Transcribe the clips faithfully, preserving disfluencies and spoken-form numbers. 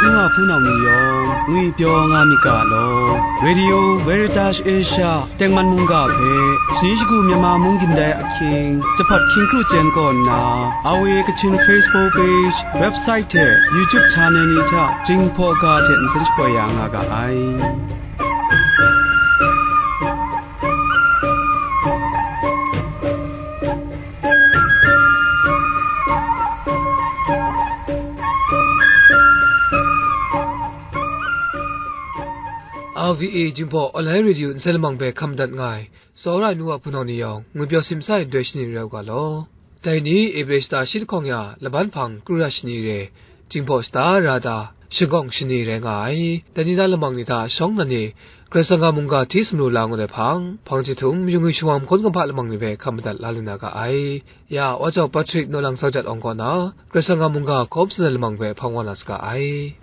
nu wa hpunau ni yawng ngwipyaw nga myit ga law. Radio Veritas Asia tengman mungga hpe, shani shagu Myanmar mung gindai ahkying, jahpawt hkying kru chyen kaw nna, R V A Kachin Facebook page, website hte YouTube channel ni hta Jinghpaw ga hte nsen shapoi ya nga ga ai. R V A Jinghpaw Online Radio nsen lamang hpe hkam madat nga ai, tsawra ai nu wa hpunau ni yawng, ngwipyaw simsa ai ndoi shani rai u ga law. Dai ni Ebre shata shi lahkawng ya laban hpang kru ra shani re, Jinghpaw shata ra da, shingkawng shani rai nga ai. Dai ni na lamang ni hta shawng nnan e, Karai Kasang a mungga hti sumru la ngut ai hpang, hpang jahtum, mayung ai shawng hkawn kumhpa lamang ni hpe hkam madat la lu na ga ai. Ya, Wa Jau Patrick Naw Lang Sau Jat Awng kaw na, Karai Kasang a mungga hkawm tsun ai lamang hpe hpang wa na saga ai.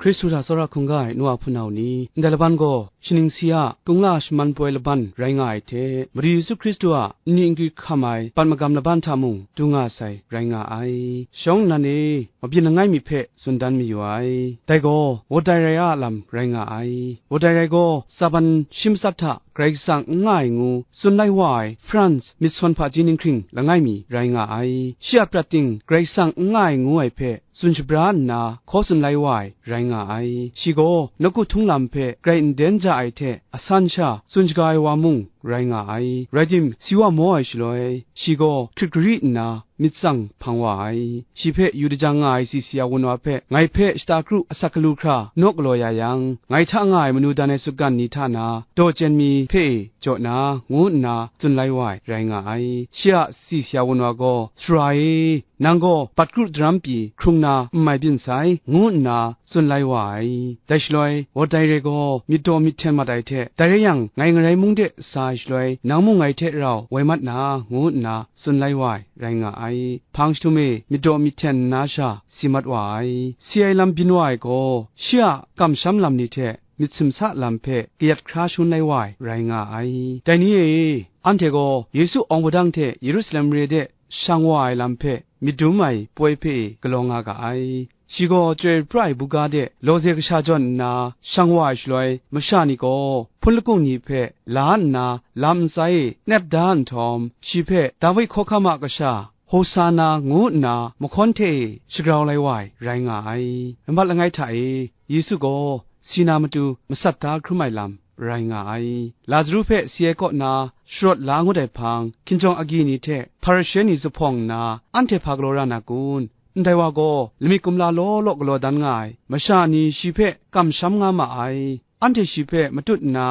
Hkristu hta tsawra hkungga ai nu wa hpunau ni, ndai laban gaw, shaning si a kungla shaman poi laban rai nga ai hte, Madu Yesu Hkristu a nni nkri hkam ai pat magam laban hta mung du nga sai rai nga ai. Shawng nnan e, mabyin langai mi hpe tsun dan mayu ai. Dai gaw, Wodai rai a lam rai nga ai. Wodai rai gaw, tsaban shi matsat hta Karai Kasang n nga ai ngu tsun lai wa ai France myit sawn hpaji ninghkring langai mi rai nga ai. Shi a prat ting Karai Kasang n nga ai ngu ai hpe tsun shabra nna hkaw tsun lai wa ai rai nga ai. Shi gaw nawku htung lam hpe grai n den ja ai hte asan sha tsun shaga ai wa mung rai nga ai. Rai tim, si wa maw ai shaloi, shi gaw hkrit gari nna myit tsang hpang wa ai. Shi hpe yu dajang nga ai sisi a wun wa hpe, ngai hpe shata kru asak galu hkra naw galaw ya yang, ngai hta nga ai manu dan ai sutgan ni hta na daw chyen mi hpe e jaw na, ngu nna tsun lai wa ai rai nga ai. Shi a sisi a wun wa gaw, Sara e, nang gaw bat kru daram pyi hkrung na n mai byin sai, ngu nna tsun lai wa ai. Dai shaloi, Wodai rai gaw myit daw myit hten mat ai hte, dai rai yang, ngai ngarai mung de sa ai shaloi, nang mung ngai hte rau woi mat na, ngu nna tsun lai wa ai rai nga ai. Hpang jahtum e myit daw myit hten nna sha si mat wa ai. Si ai lam byin wa ai gaw, shi a kamsham lam ni hte myit simsa lam hpe kayat hkra shangun lai wa ai rai nga ai. Dai ni e, anhte gaw Yesu awng padang hte Yerusalem mare de shang wa ai lam hpe myit dum ai poi hpe e galaw nga ga ai. Shi gaw chyoi pra ai buga de lawze kasha jawn nna shang wa ai shaloi, masha ni gaw hpun lakung ni hpe la nna lam ntsa e nep da nhtawm, shi hpe Dawi hkawhkam a kasha, Hosana ngu nna mahkawn hte e shagrau lai wa ai rai nga ai. Mamat langai hta e, Yesu gaw si na matu masat da hkrum ai lam rai nga ai. Lazaru hpe si ai kaw na sharawt la ngut ai hpang, hkinjawng agyi ni hte Hparishe ni zuphpawng nna, anhte hpa galaw ra na kun? Ndai wa gaw lamik kumla law law galaw dan nga ai masha ni shi hpe kamsham nga ma ai. Anhte shi hpe matut nna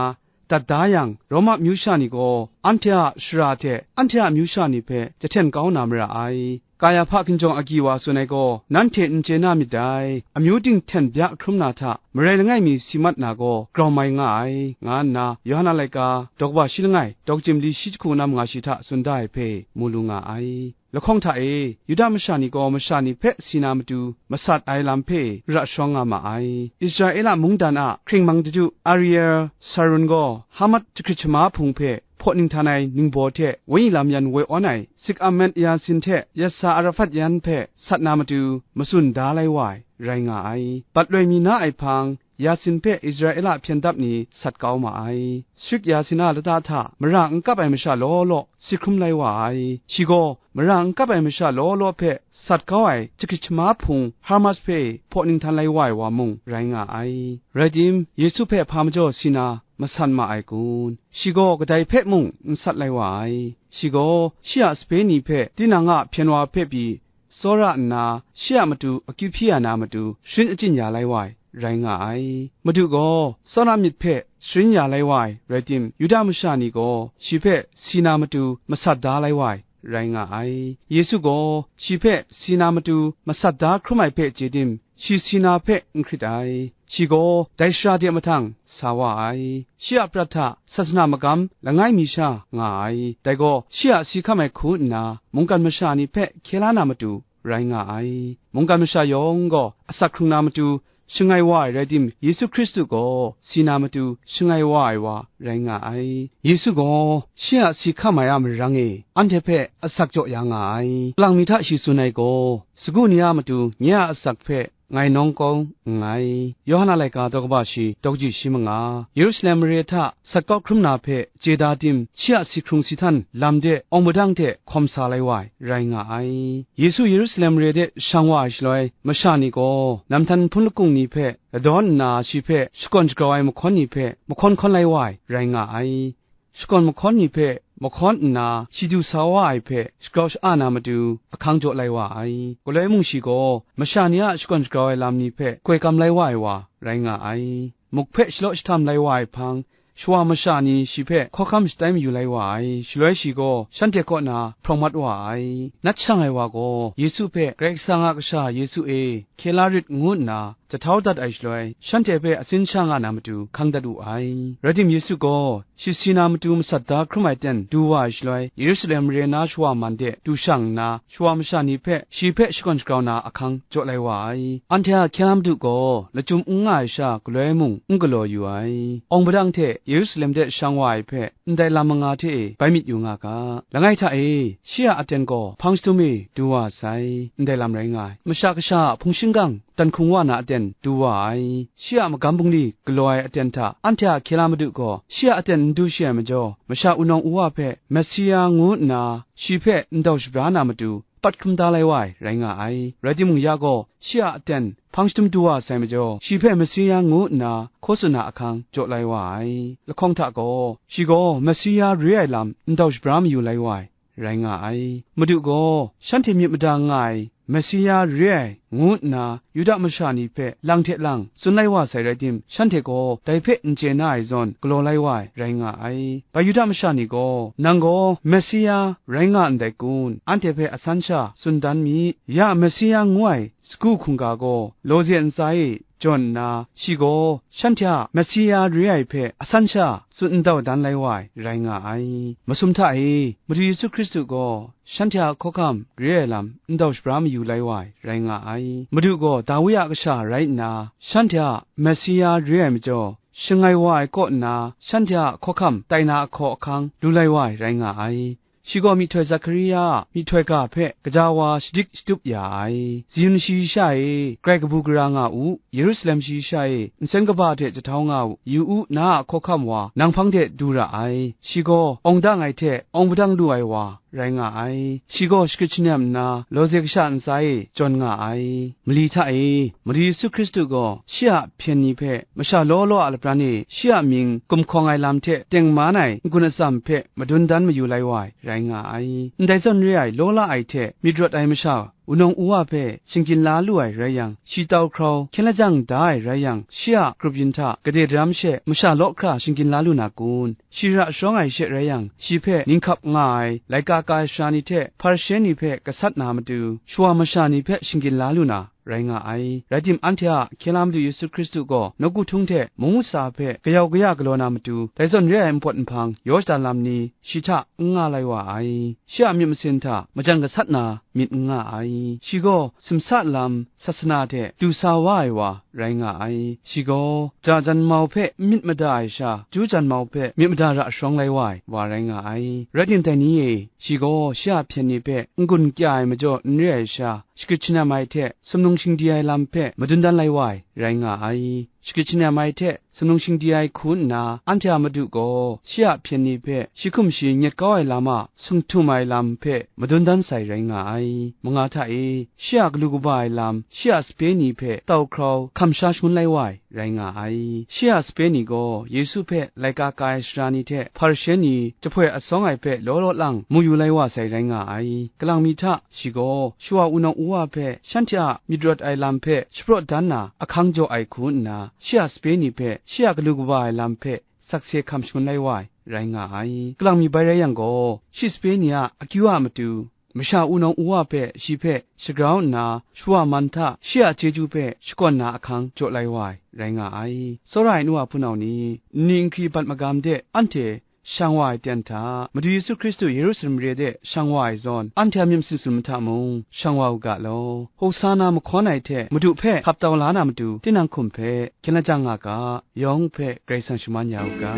dat da yang, Roma myu sha ni gaw anhte a shara hte anhte a myu sha ni hpe jahten kau na mara ai. Kayahpa hkinjawng agyi wa tsun ai gaw, nanhte n chye na myit dai. Amyu ting hten bya hkrum na hta marai langai mi si mat na gaw grau mai nga ai, nga nna Yawhan a laika, daw kaba shi langai, daw kachyim li shi jahku nam nga shi hta tsun da ai hpe mu lu nga ai. Lahkawng hta e, Yuda masha ni gaw masha ni hpe si na matu masat ai lam hpe ra shawng nga ma ai. Israela mungdan a hkringmang daju Ariel Saron gaw Hamat jahkrit shama hpung hpe hpaw ninghtan ai ningbaw hte wenyi lam yan woi awn ai Sik Ahmed Yasin hte Yasser Arafat yan hpe sat na matu matsun da lai wa ai rai nga ai. Bat loi mi na ai hpang, Yasin hpe Israela hpyen dap ni sat kau ma ai. Sik Yasin a lata hta mara n kap ai masha law law si hkrum lai wa ai. Shi gaw mara n kap ai masha law law hpe sat kau ai jahkrit shama hpung Hamat hpe hpaw ninghtan lai wa ai wa mung rai nga ai. Rai tim, Yesu hpe hpa majaw si na masat ma ai kun? Shi gaw kadai hpe mung n sat lai wa ai. Shi gaw shi a sape ni hpe tinang a hpyen wa hpe pyi tsawra nna, shi a matu akyu hpyi ya na matu sharin achyin ya lai wa ai rai nga ai. Madu gaw tsawra myit hpe sharin ya lai wa ai, rai tim, Yuda masha ni gaw shi hpe si na matu masat da lai wa ai rai nga ai. Yesu gaw shi hpe si na matu masat da hkrum ai hpe chye tim, shi si na hpe n hkrit ai. Shi gaw dai shara de mahtang sa wa ai. Shi a prat hta sasana magam langai mi sha nga ai. Dai gaw shi a si hkam ai hku nna, mungkan masha ni hpe hkye la na matu rai nga ai. Mungkan masha yawng gaw asak hkrung na matu shangai wa ai rai tim, Yesu Hkristu gaw si na matu shangai wa ai wa rai nga ai. Yesu gaw shi a si hkam ai a marang e anhte hpe asak jaw ya nga ai. Kalang mi hta shi tsun ai gaw, sagu ni a matu nye a asak hpe ngai nawng kau nngai. Yawhan a laika daw kaba shi, daw kaji shi manga, Yerusalem mare hta sat kau hkrum na hpe chye da tim, shi a si hkrung si htan lam de awng padang hte hkawm sa lai wa ai, rai nga ai. Yesu Yerusalem mare de shang wa ai shaloi, masha ni gaw namhtan hpun lakung ni hpe ladawn nna, shi hpe shakawn shagrau ai mahkawn ni hpe mahkawn hkawn lai wa ai, rai nga ai. Shakawn mahkawn ni hpe mahkawn nna, shi du sa wa ai hpe shagrau sha-a na matu, ahkang jaw lai wa ai. Galoi mung shi gaw masha ni a shakawn shagrau ai lam ni hpe hkoi kam lai wa ai wa, rai nga ai. Muk hpe shalaw jahtam lai wa ai hpang, shawa masha ni shi hpe hkawhkam shatai mayu lai wa ai. Shaloi shi gaw shanhte kaw na hprawng mat wa ai. Nat shang ai wa gaw Yesu hpe, Karai Kasang a Kasha Yesu e, hkye la rit, ngu nna jahtau dat ai shaloi, shanhte hpe atsin sha nga na matu hkang dat wu ai. Rai tim, Yesu gaw shi si na matu masat da hkrum ai aten du wa ai shaloi, Yerusalem mare na shawa man de du shang nna, shawa masha ni hpe shi hpe shakawn shagrau na ahkang jaw lai wa ai. Anhte a hkye la madu gaw lachyum n nga ai sha galoi mung n galaw yu ai. Awng padang hte Yerusalem de shang wa ai hpe ndai lam manga hte e bai myit yu nga ga. Langai hta e, shi a aten gaw hpang shadum e du wa sai, ndai lam rai nga ai. Masha Kasha a hpung shingkang dan hkrung wa na aten du wa ai. Shi a magam bungli galaw ai aten hta anhte a hkye la madu gaw, shi a aten n du shi ai majaw, masha wunawng u wa hpe Messia ngu nna shi hpe ndau shabra na matu, pat hkrum da lai wa ai, rai nga ai. Rai timung, ya gaw, shi a aten hpang shadum du wa sai majaw, shi hpe Messia ngu nna hkaw tsun na ahkang jaw lai wa ai. Lahkawng hta gaw, shi gaw Messia re ai lam ndau shabra mayu lai wa ai, rai nga ai. Madu gaw, shanhte myit mada nga ai Messia re ai, ngu nna Yuda masha ni hpe lang hte lang tsun lai wa sai rai tim, shanhte gaw dai hpe n chye na ai zawn galaw lai wa ai, rai nga ai. Bai Yuda masha ni gaw, "Nang gaw Messia rai nga ndai kun? Anhte hpe asan sha tsun dan mi, ya Messia ngu ai sagu hkungga gaw lawze ntsa e jawn nna, shi gaw shanhte a Messia re ai hpe asan sha tsun ndau dan lai wa ai, rai nga ai." Masum hta e, Madu Yesu Hkristu gaw shanhte a hkawhkam re ai lam ndau shabra mayu lai wa ai, rai nga ai. Madu gaw Dawi a kasha rai nna, shanhte a Messia re ai majaw, shangai wa ai kaw nna, shanhte a hkawhkam tai na ahkaw ahkang lu lai wa ai, rai nga ai. Shi gaw myihtoi Zakaria a myihtoi ga hpe gaja wa shadik shatup ya ai. Ziyun shayi sha e, grai kabu gara nga u, Yerusalem shayi sha e, nsen kaba hte jahtau nga u, yu u, na a hkawhkam wa nang hpang de du ra ai. Shi gaw awng dang ai hte awng padang lu ai wa rai nga ai. Shi gaw shakrit shanem nna, lawze kasha ntsa e jawn nga ai. Mali hta e, Madu Yesu Hkristu gaw shi a hpyen ni hpe, masha law law a lapran e shi a mying gumhkawng ai lam hte tengman ai n-gun atsam hpe madun dan mayu lai wa ai, rai nga ai. Ndai zawn re ai, law la ai hte myit rawt ai masha wunawng u wa hpe shinggyim la lu ai rai yang, shi tau hkrau hkyen lajang da ai rai yang, shi a grup yin hta gade daram she masha law hkra shinggyim la lu na kun? Shi ra sharawng ai she rai yang, shi hpe ninghkap nga ai laika ka ai sara ni hte Hparishe ni hpe gasat na matu, shawa masha ni hpe shinggyim la lu na rai nga ai. Rai tim, anhte a hkye la Madu Yesu Hkristu gaw nawku htung hte mung masa hpe kayau kaya galaw na matu, dai zawn re ai npawt nhpang yaw shada lam ni shi hta n nga lai wa ai. Shi a myit masin hta majan gasat na myit n nga ai. Shi gaw simsa lam sasana hte du sa wa ai wa rai nga ai. Shi gaw ja jan mau hpe myit mada ai sha, ju jan mau hpe myit mada ra sharawng lai wa ai wa rai nga ai. Rai tim, dai ni e, shi gaw shi a hpyen ni hpe n-gun kya ai majaw n re ai sha, shagrit shanam ai hte sumnung shingdi ai lam hpe madun dan lai wa ai, rai nga ai. Shagrit shanam ai hte sumnung shingdi ai hku nna, anhte a Madu gaw shi a hpyen ni hpe shi hkum shi nyet kau ai lam a sung htum ai lam hpe madun dan sai, rai nga ai. Manga hta e, shi a galu kaba ai lam, shi a sape ni hpe tau hkrau hkam sha shangun lai wa ai, rai nga ai. Shi a sape ni gaw Yesu hpe laika ka ai sara ni hte Hparishe ni jahpoi asawng ai hpe law law lang mu yu lai wa sai, rai nga ai. Kalang mi hta, shi gaw shawa wunawng u wa hpe shanhte a myit rawt ai lam hpe shapraw dan na ahkang jaw ai hku nna, shi a sape ni hpe shi a galu kaba ai lam hpe sakse hkam shangun lai wa ai, rai nga ai. Kalang mi bai rai yang gaw, shi sape ni a akyu a matu, masha wunawng u wa hpe shi hpe shagrau nna, shawa man hta shi a chyeju hpe shakawn na ahkang jaw lai wa ai, rai nga ai. Tsawra ai nu wa hpunau ni, nni nhkri bat magam de anhte shang wa ai ten hta, Madu Yesu Hkristu Yerusalem mare de shang wa ai zawn, anhte a myit masin sumnum hta mung shang wa u ga law. Hosana mahkawn ai hte Madu hpe hkap tau la na matu, tinang hkum hpe hkyen lajang nga ga, yawng hpe Karai Kasang shaman ya u ga.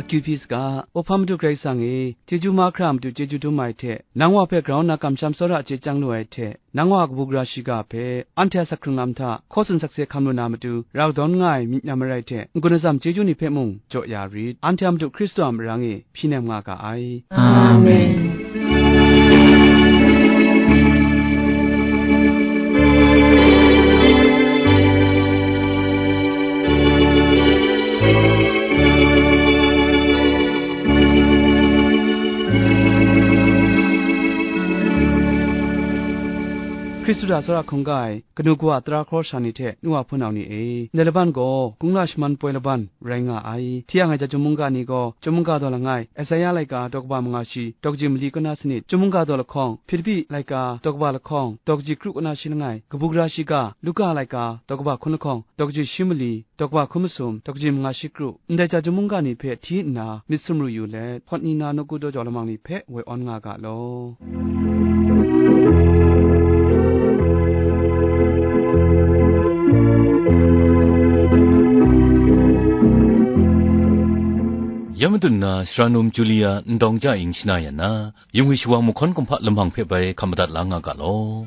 Akyu hpyi saga, Awhpa Madu Karai Kasang e, chyeju mahkra a matu chyeju dum ai hte, nang wa hpe grau nna kamsham tsawra chye chyang lu ai hte, nang wa a kabu gara shiga hpe anhte a sak hkrung lam hta hkaw tsun sakse hkam lu na matu, rau dawn nga ai myit nam marai hte, n-gun atsam chyeju ni hpe mung jaw ya rit. Anhte a Madu Hkristu a marang e hpyi nem nga ga ai. Amen. Hkristu hta tsawra hkungga ai kanu kawa tara hkraw sha ni hte nu wa hpunau ni e, ndai laban gaw kungla shaman poi laban rai nga ai. Hti yang ai ja chyum mungga ni gaw, chyum mungga daw langai, Esaia laika daw kaba manga shi, daw kaji mali kaw na sanit, chyum mungga daw lahkawng, Hpilipi laika daw kaba lahkawng, daw kaji kru kaw na shi langai, kabu gara shiga, Luka laika daw kaba hkun lahkawng, daw kaji shi mali, daw kaba hkun masum, daw kaji manga shi kru, ndai ja chyum mungga ni hpe hti nna myit sumru yu let, hpawt ni na nawku daw jau lamang ni hpe woi awn nga ga law. Ya matut nna, Sara Num Julia Ndawng Ja Ing shana ya na, Yungwi Shawang mahkawn kumhpa lamang hpe bai hkap madat la nga ga law.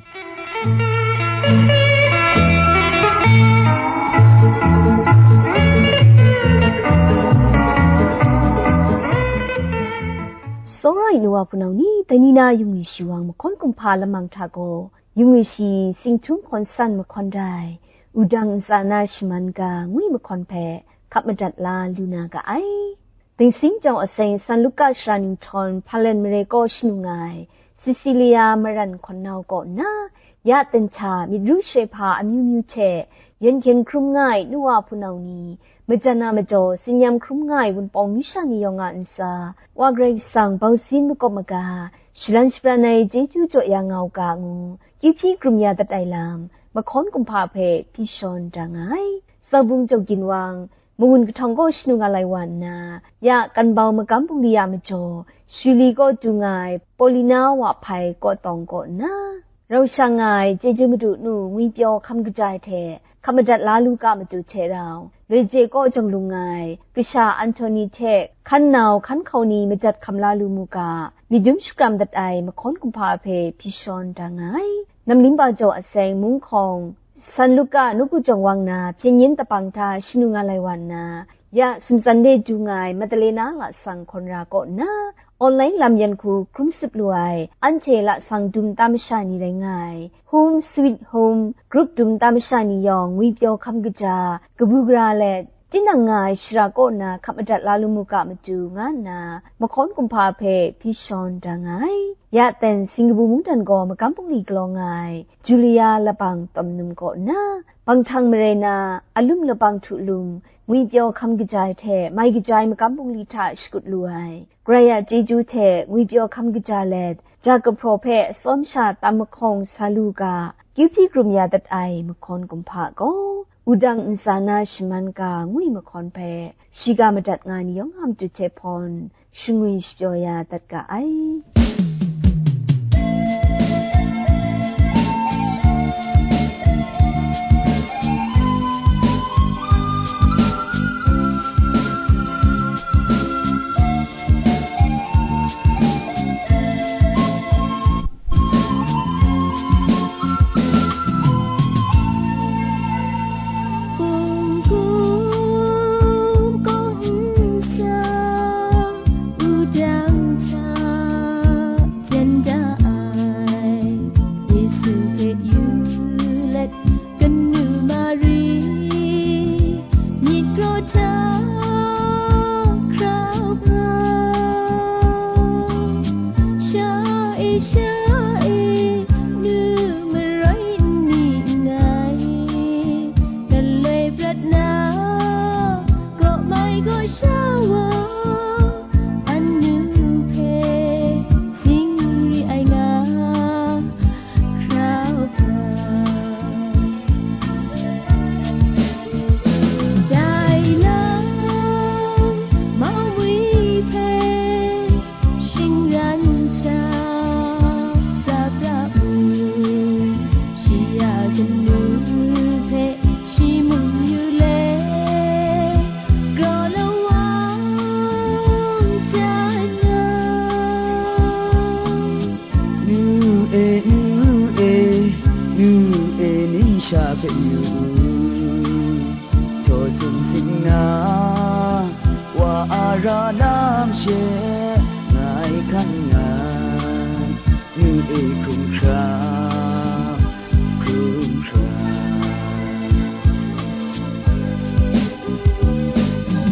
Tsawra ai nu wa hpunau ni, dai ni na Yungwi Shawang mahkawn kumhpa lamang hta gaw, Yungwi Shi Sing Htum Hkawn San mahkawn rai, Wudang Ntsa Na Shaman Ga ngwi mahkawn hpe hkap madat la lu na ga ai. Dingsing jawng aseng San Luka shara ninghtawn Hpalan mare kaw shanu nga ai Sisilia maran hkawn nau kaw nna, ya ten hta myit ru shoi hpa amyu myu hte yen hkyen hkrum nga ai nu wa hpunau ni, majan a majaw tsin-yam hkrum nga ai Wunpawng myu sha ni yawng a ntsa, Wa Karai Kasang bausin makawp maga, shalan shabran ai chyeju jaw ya nga u ga ngu, kyu hpyi krum ya dat ai lam, mahkawn kumhpa hpe hpyi shawn da nga ai. Tsawbung Jaw Ginwang, Magun kahtawng kaw shanu nga lai wa nna, ya Kanbau magam bungli a majaw, Shuli kaw du nga ai Paulina Wa Hpai kaw tawng kaw nna, rau sha nga ai chyeju madu nu Ngwipyaw Hkam Kaja hte hkap madat la lu ga matu hte rau, Loi Je kaw jawng lung nga ai kasha Anhtoni hte hkan nau hkan hkau ni majat hkam la lu mu ga, myit dum shakram dat ai mahkawn kumhpa hpe hpyi shawn da nga ai. Namlimba jaw aseng Mungkhawng, San Luka nawku jawng wang na hpyen yin tapang hta shanu nga lai wa nna, ya sumtsan de du nga ai Madalena lasang hkawn ra kaw nna, online lam yan hku hkrum sup lu ai anhte lasang dum ta masha ni rai nga ai, Home Sweet Home group dum ta masha ni yawng Ngwipyaw Hkam Kaja, kabu gara let, tinang nga ai shara kaw na hkap madat la lu mu ga matu, nga nna mahkawn kumhpa hpe hpyi shawn da nga ai. Ya ten Singkabu mungdan gaw magam bungli galaw nga ai Julia Labang Tawm Num kaw nna, Banghtang mare na Alum Labang Htu Lum, Ngwipyaw Hkam Kaja hte Mai Kaja ai magam bungli hta shakut lu ai, Karai a chyeju hte Ngwipyaw Hkam Kaja let, ja kahpraw hpe atsawm sha tam mahkawng sa lu ga, kyu hpyi krum ya dat ai mahkawn kumhpa gaw, Wudang Ntsa Na Shaman Ga ngwi mahkawn hpe shiga madat nga ni yawng a matu hte hpawn, shangwi shapyaw ya dat ga ai. Lam she ngai hkan nngai, nu e hkrum hkra, hkrum hkra.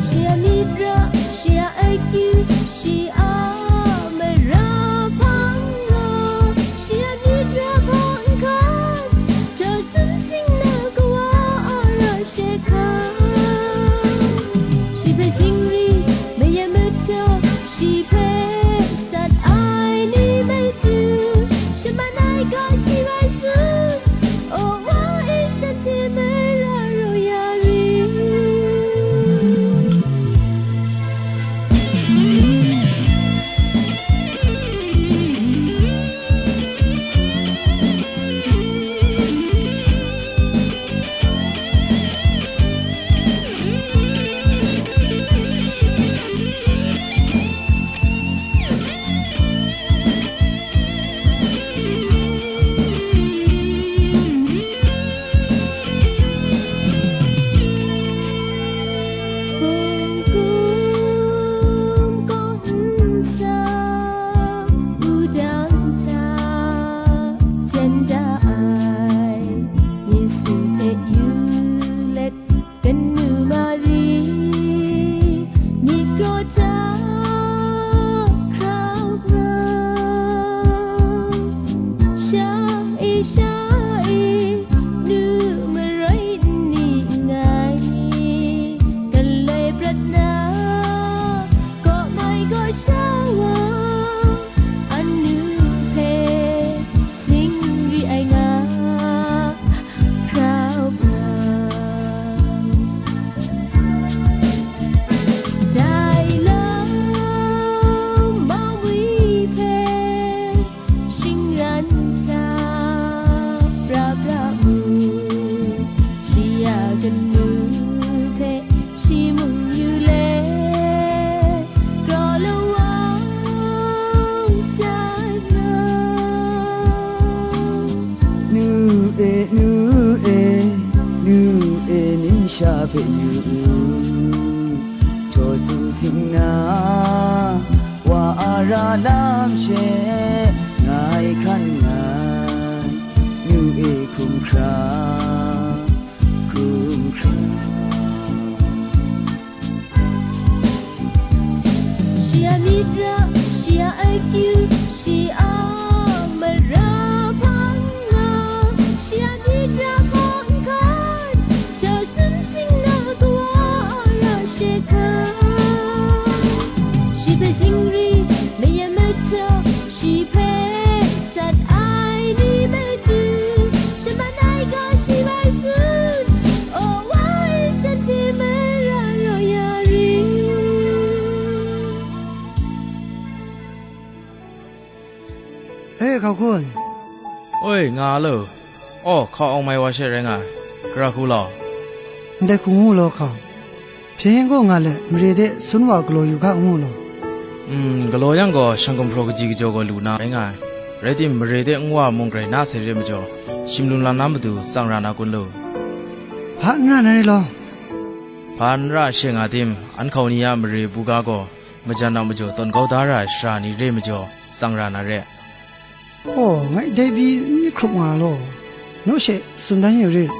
Shi a myit ra, shi a akyu, shi a mara hpang gaw, shi a myit ra hpang hkan, Jaw sumsing na kawa a ra she hkan. Shi hpe zingri mayen majaw, shi hpe sat ai ni matu, shaman ai ga shi rai tsun, o wa e shanhte mara raw ya ri. Kanu mari, myit kraw hta hkrau hkrau, sha e, sha e, nu maroi nni nngai, galoi prat na, kaw mai kaw sha wa, anu hpe ning re ai nga, hkrau hkrau. Dai lam Mawngwi hpe shingran hta pra pra mu, shi a kanu hpe shi mung yu let, kraw lawang sai na. Nu e, nu e, nu e, ning sha hpe yu u, jaw sumsing na, wa a ra lam she ngai hkan nngai, nu e hkrum hkra, hkrum hkra. Shi a myit ra, shi a akyu, shi a mara hpang nga, shi a myit ra hpang hkan, jaw sumsing na kawa a ra she hkan. Shi hpe zingri mayen majaw, shi hpe sat ai ni matu, shaman ai ga shi rai tsun, o wa e shanhte mara raw ya ri. E, hkau hkun. Oi, nga lo. Aw, hkau awng mai wa she rai nga ai. Gara hku law. Ndai hku ngu law hkau. Hpyen gaw nga let, mare de sun wa galaw yu ga ngu law. Mm, galaw yang gaw, shang gumhpraw kaji kajaw gaw lu na rai nga ai. Rai tim, mare de n wa mung grai na sai re majaw, shim lung lang na matu tsang ra na kun lu? Hpa n ra na re law. Hpa n ra she nga tim, an hkau ni a mare buga gaw, majan a majaw tawn kau da ra ai shara ni re majaw, tsang ra na re. Aw, ngai dai pyi n hkrup nga law, naw she tsun dan yu rit.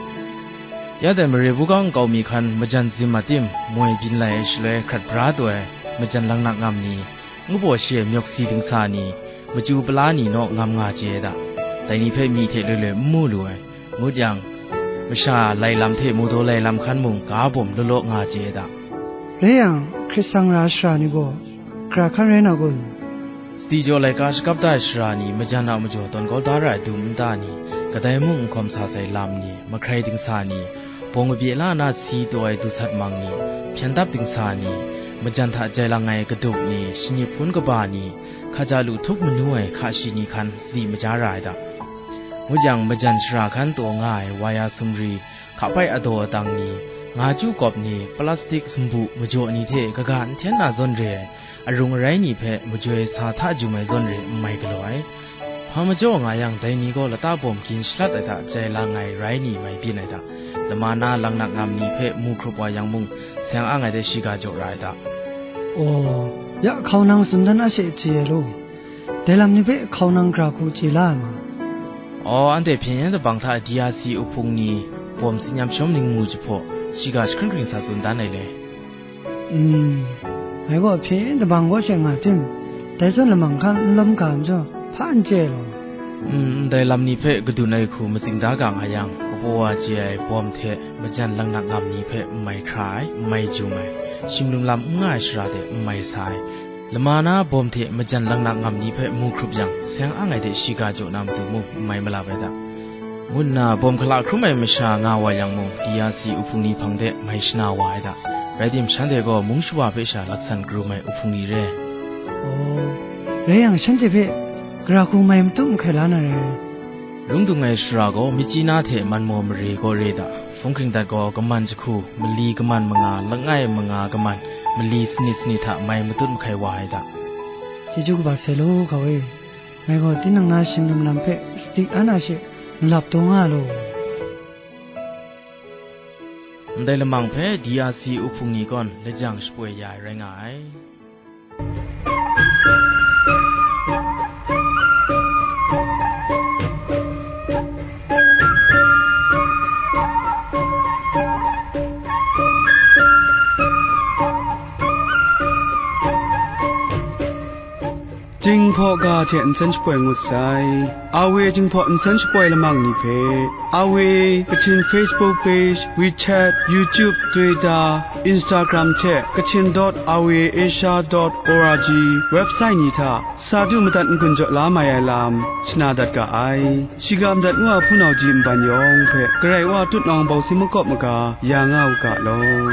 Ya dai mare buga nkau mi hkan majan zim a tim, moi byin lai ai shaloi hkrat bra taw ai majan laknak ngam ni, ngu baw shi ai myawk si dingsa ni, machyu pala ni naw ngam nga chye ai da. Dai ni hpe myi hte loi loi n mu lu ai, ngut yang, masha lai lam hte mawdaw lai lam hkan mung ga bawm law law nga chye ai da. Rai yang, hkrit tsang ra ai shara ni gaw, gara hkan rai na kun? Sadi jaw laika shakap da ai shara ni majan a majaw tawn kau da ra ai dum nta ni, kadai mung n hkawm sa sai lam ni, mahkrai dingsa ni, bawng kabye la na si taw ai dusat mang ni, hpyan dap dingsa ni, majan hta jai lang ai kadup ni, shangyip hpun kaba ni, hkaja lu htup manu ai hka shi ni hkan sadi maja ra ai da. Ngut yang, majan shara hkan taw nga ai waya sumri, hkapai adaw adang ni, nga chyu kawp ni, plastik sumbu majaw ni hte kaga n hten na zawn re ai, arung arai ni hpe majoi sa hta jum ai zawn re n mai galaw ai. Hpa majaw nga yang, dai ni gaw lata bawm gin shalat ai hta jai lang ai rai ni mai byin ai hta, lama na laknak ngam ni hpe mu hkrup wa yang mung, seng ang ai de shiga jaw ra ai hta. Aw, ya hkau nang tsun dan a she chye ai law, dai lam ni hpe hkau nang gara hku chye la ai ma. Aw, anhte hpyen yam dabang hta D R C uhpung ni bawm tsin yam shawm ning mu jahpaw, shiga jahkring hkring sa tsun dan ai le. Mm, ngai gaw hpyen yam dabang kaw she nga tim, dai zawn lamang hkan n lawm ga majaw, hpa n chye ai law. Mm, ndai lam ni hpe kadun ai hku matsing da ga nga yang, kabaw wa chye ai bawm hte majan laknak ngam ni hpe n mai hkra ai, n mai jum ai, shing lum lam n nga ai shara de n mai sa ai, lama na bawm hte majan laknak ngam ni hpe mu hkrup yang, seng ang ai de shiga jaw na matu mung n mai malap ai da, ngu nna bawm hkala hkrum ai masha nga wa yang mung, D R C uhpung ni hpang de mai shana wa ai da. Rai tim, shanhte gaw mung shawa hpe sha laksan karum ai uhpung ni re. Aw, rai yang, shanhte hpe gara hku mai matu mahkai la na re. Lung dung ai shara gaw, myit chyi na hte man maw mare gaw re da, hpung hkring dat gaw, kaman jahku, mali kaman manga, langai manga kaman, mali sanit sanit hta mai matut mahkai wa ai da. Chyeju kaba sai law, hkau e. Ngai gaw tinang na shing lum lam hpe sadi an a she malap taw nga law. Ndai lamang hpe D R C uhpung ni gaw lajang shapoi ya ai rai nga ai. Jinghpaw ga hte nsen shapoi ngut sai. Awe Jinghpaw nsen shapoi lamang ni hpe, Awe Kachin Facebook page, WeChat, YouTube, Twitter, Instagram hte Kachin dot awe asia dot org website ni hta sa du madat n-gun jaw la mai ai lam shana dat ga ai. Shiga madat ngu a hpunau ji nban yawng hpe Karai Wa tutnawng bawsin makawp maga ya nga u ga law.